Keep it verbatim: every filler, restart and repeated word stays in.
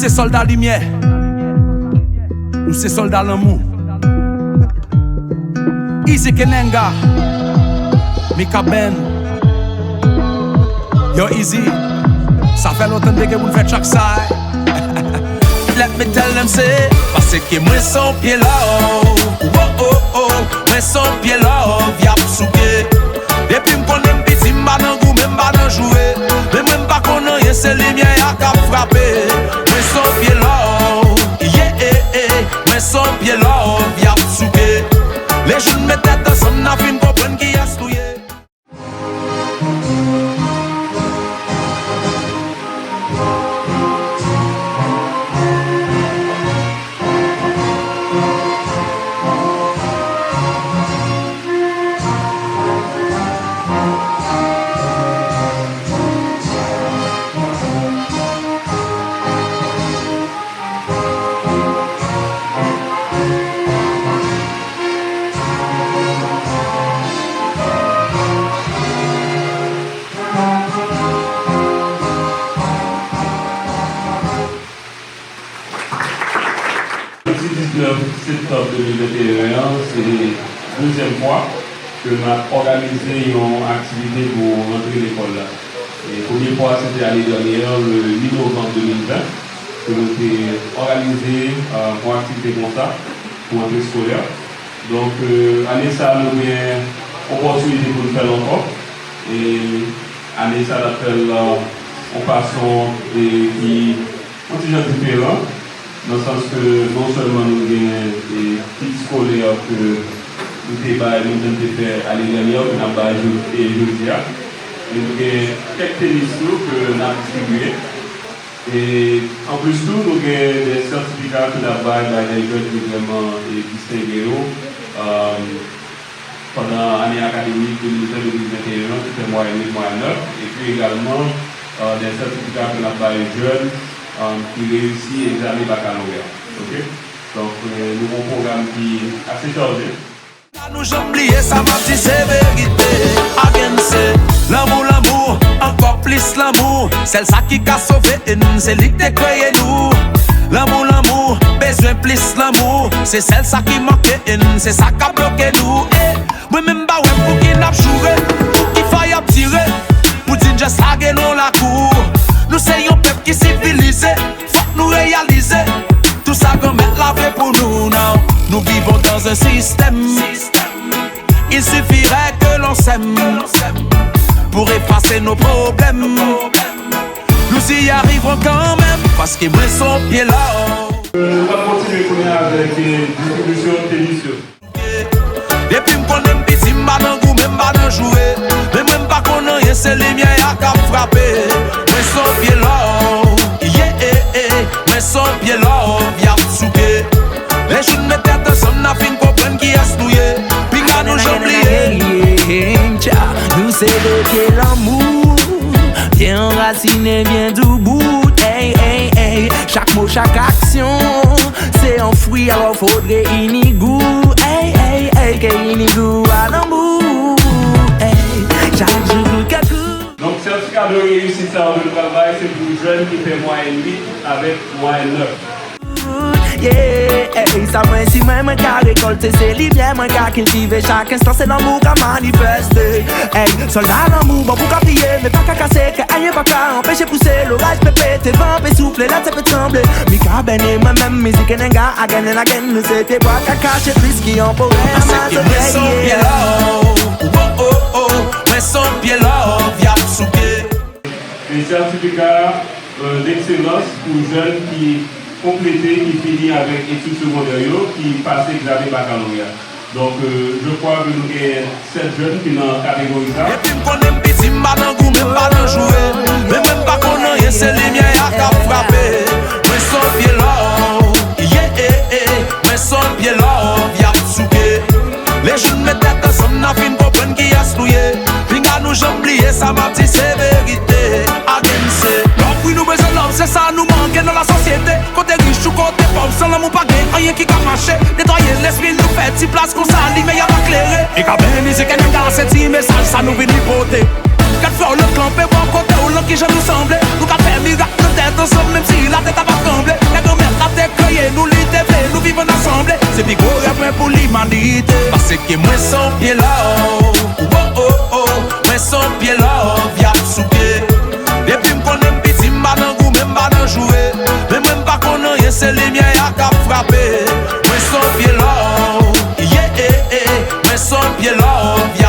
Se sòlda limyè. Nou se sòlda lanmou. Easy Kenenga, Mika Ben. Yo, Easy, sa fè lontan n te gen pou n fè track sa, eh. Let me tell them say, paske mwen se yon pye love. Oh, oh, oh, mwen se yon pye love, y ap souke. Depi m konnen m piti, m pa nan goumen, m pa nan joure. Men mwen m pa konn anyen, se limyè a k ap frape. Mwen se yon pye love, yeah, eh, eh. Mwen se yon pye love, y ap souke. Lejou n met tèt ansanm, n a fin konprann kiyès nou ye. Jodi diznèf septanm de mil venteyen an, se dezyèm fwa ke n ap òganize yon aktivite pou rantre lekòl la. E premye fwa, se te ane dènye an, le uit novanm de mil ven, ke nou te òganize, euh, yon aktivite konsa pou rantre eskolè. Donk, euh, ane sa a, nou gen opòtinite pou n fè l ankò. E ane sa a, n ap fè l, euh, yon fason, e, ki yon ti jan diferan, nan sans ke non sèlman nou gen, e, kit eskolè ke nou te bay, nou te fè ane dènye, ke n ap bay jodi, e, jodi a, men nou gen kèk tenis tou ke n ap distribye. E anplis tou, nou gen de sètifika ke n ap bay, bay de jèn ki vrèman, e, distenge yo, um, pandan ane akademik de mil ven de mil venteyen an, ki fè mwayèn uit, mwayèn nèf, epi egalman, e, de sètifika ke n ap bay jèn, e, ki reyisi egzamen bakaloreya. Oke? Donk, e, nou gen yon pwogram ki ase chaje. Pa nou janm bliye sa m ap di se verite. Again se lanmou, lanmou, ankò plis lanmou. Sèl sa ki ka sove n, se li k te kreye nou. Lanmou, lanmou, bezwen plis lanmou. Se sèl sa ki manke n, se sa k ap bloke nou. Eh, mwen menm m pa wè pouki n ap joure, pouki fay ap tire, pou di n just lage nou lakou. Nou se yon pèp ki sivilize. Fòk nou reyalize, tout sa Granmèt la vle pou nou, non. Nous vivons dans un système. Il suffirait que l'on s'aime pour effacer nos problèmes. Nous y arriverons quand même, paske mwen se yon pye love. Nou pral kontinye kounye a avèk, eh, distribisyon tenis yo. Depi m konnen m piti, m pa nan goumen, m pa nan joure. Men mwen m pa konn anyen, se limyè a k ap frape. Mwen se yon pye love, yeah, eh, eh. Mwen se yon pye love, y ap souke. Lejou n met tèt ansanm, n a fin konprann kiyès nou ye. Pinga nou janm bliye. Tja, nou se de pye lanmou. Byen anrasinen, byen doubout, ey, ey, ey. Chak mo, chak aksyon, se yon fwi, alò fodre ini gou, ey, ey, ey, ke ini gou a lanmou, ey. Chak jou kout ke kout. Donk, sètifika de reyisit sa yo ke nou pral bay, se pou jèn ki fè mwayèn uit avèk mwayèn nèf. Yeah, ey, sa mwen si mwen, mwen ka rekòlte, se limyè mwen ka kiltive. Chak enstan, se lanmou ka manifeste. Ey, sòlda lanmou, bon pou ka priye, men pa ka kase kè, anyen pa ka anpeche pouse. Loraj pe pete, van pe soufle, latè pe tranble. Mika Ben e mwen menm, mizik Kenenga, again and again, nou se pye bwa ka kache plis ki yon forè Amazon. Mwen se yon pye love, oh, oh, oh, mwen se yon pye love, y ap souke. E sètifika, euh, d'ekselans pou jèn ki konplete, ki fini avèk etid segondè yo, ki pase egzamen bakaloreya. Donk, euh, je crois que nou gen sèt jèn ki nan kategori sa. Depi m konnen m piti, m pa nan goumen, m pa nan joure. Men mwen m pa konn anyen, se limyè a k ap frape. Mwen se yon pye love, yeah, eh, eh. Mwen se yon pye love, y ap souke. Lejou n met tèt ansanm, n a fin konprann kiyès nou ye. Pinga nou janm bliye sa m ap di se verite. Again se love, wi nou bezwen love, se sa nou manke nan lasosyete. Kote rich ou kote pòv, san lanmou pa gen anyen ki ka mache. Netwaye lespri nou, fè ti plas konsa limyè a va klere. Mika Ben, mizik Kenenga, se ti mesaj sa nou vini pote. Gad frè w, lòt kanpe bò kote w, lan kijan nou sanble. Nou ka fè mirak nan tèt ansanm, menm si latè ta va tranble. Ann asanble, se pi gwo rèv mwen pou limanite. Paske mwen se yon pye love, oh, oh, oh. Mwen se yon pye love y ap souke. Depi m konnen m piti, m pa nan goumen, m pa nan joure. Men mwen m pa konn anyen, se limyè a k ap frape. Mwen se yon pye love, yeah, yeah, yeah. Mwen se yon pye love y